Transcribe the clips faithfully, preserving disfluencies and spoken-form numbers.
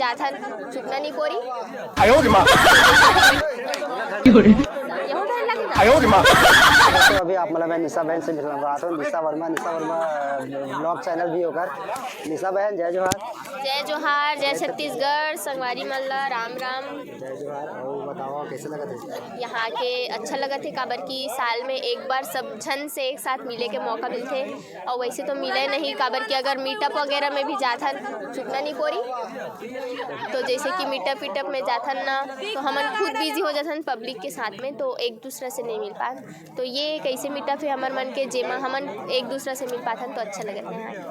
जाथन चुकना नहीं पोरी। आयो रे माँ। यहू डर लगेगा। आयो रे माँ। तो अभी आप मतलब मैं निशा बहन से मिलवाता हूँ। निशा वर्मा, निशा वर्मा ब्लॉग चैनल भी होकर। निशा बहन, जय जोहार। जय जोहार, जय छत्तीसगढ़, संगवारी मन ला राम राम। जय जोहार। और बताओ, कैसे लगा था? यहाँ के अच्छा लगत हे, काबर कि साल में एक बार सब झन से एक साथ मिले के मौका मिलथे। और वैसे तो मिले नहीं, काबर कि अगर मीटअप वगैरह में भी जाथन चुकना नहीं पोरी, तो जैसे कि मीटअप वीटअप में जाथन ना, तो हमन खुद बिजी हो जाथन पब्लिक के साथ में, तो एक दूसरा से नहीं मिल पान। तो ये एक ऐसे मीटअप है हमर मन के, जेमा हमन एक दूसरा से मिल पाथन, तो अच्छा लगत है।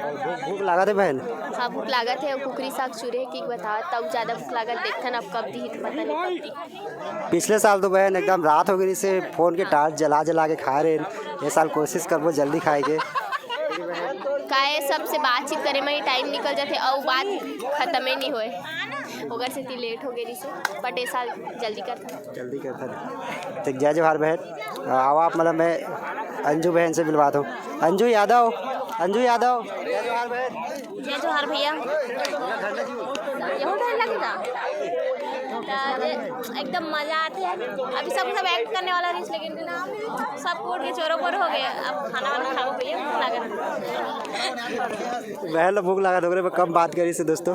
और भूख भूख लागत है बहन? हाँ, भूख लागत है। और कुकरी साग चूरे की बतावा, तब ज्यादा भूख लागत। देखथन अब कब दी, पता नहीं कब दी। पिछले साल तो बहन एकदम रात हो गई से फोन के टार्च जला जला के खाए रहे। ये साल कोशिश करबो जल्दी खाए के। काहे, सबसे बातचीत करे में ही टाइम निकल जाथे, अउ बात खत्मे नहीं होए। ओकर सेती लेट हो गई से, but ये साल जल्दी करथन। जल्दी करथन। तो जय जोहार बहन। आवा आप मतलब मैं अंजू बहन से मिलवाता हूँ। अंजू यादव, अंजू यादव। जय जोहार भैया। यहू डर लगता। त जे एकदम मजा आथे। अभी सब सब एक्ट करने वाला रहिस, लेकिन सब उठ के चोरो पोरो हो गए। अब खाना वाना खाओ भैया, भूख लगा। बहन ला भूख लगा, ओकरे में कम बात करी से दोस्तों।